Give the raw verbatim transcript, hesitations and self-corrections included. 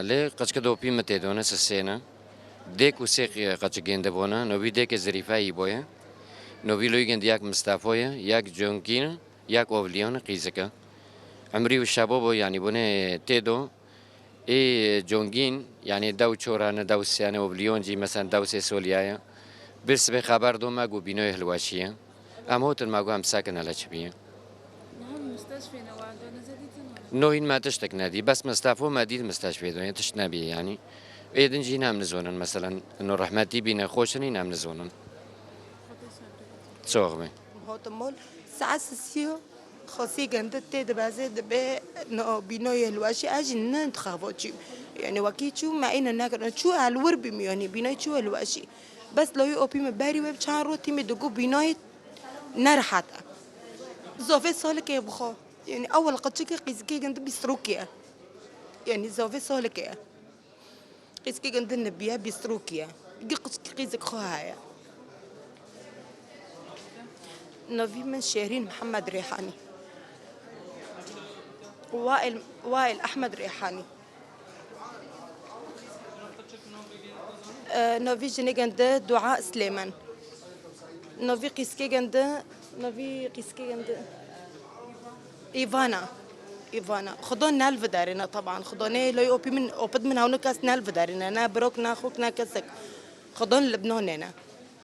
Lê qeçke dopî min tê done sisêne. Dêk û sê qi-, qeçik gêndibûne. Novî dêkê zirîfeyî boye. Novî loyî gêndi yak Mistafo ye, yak Congîn, yak Ovliyon qîzik e. Emrî û şebo bo, yanî bûne tê do. Ê Congîn, yanî dew çor hene, dew sê hene, Ovliyon jî, mesela dew sê soliya ye. Bir sibê xeber do me ku bînoyê hilweşiye. Em hotin me got em sekine le çi bîye. Niha mustashfê ne wardo, ne zedîtin were. No hîn me tiştek nedî. Bes Mistafo me dît mustashfê do, tişt nebî yanî. Ê din jî hîn em nizonin, meselen, no rehmetî bî nexweş in, hîn em nizonin. Çox be. Hotin mol, saet sisiyo, xosî gindi tê dibeze dibe, no bînoyê hilweşî, ez jî nintixabo çû. Yanî wekî çû, me îne nekirine. Çû el wir bî miyonî, bînoyê çû hilweşî. Bes loyî opî min berî we çand roj tîmî digo bînayê nerehet e. Zovê salikê bi xwe. Yanî ewel qeçikê qîzikê gindi bîst rokê ye. Yanî zovê salikê ye. Qîzikê gindi nibiye bîst rokê ye. Gi qeçikê qîzik xwe heye. Navî min Şehrîn Mihemed Rêhanî. Wail, Wail Ehmed Rêhanî. E, novî jinê gende Dua Silêman. Novî qîskê gende, novî qîskê gende. Îvana. Îvana. Xudo nel vidarîne taban. Xudo ne loy opî min, opit min hewne kes nel vidarîne. Ne birok, ne xok, ne kesek. Xudo li Libnanê ne.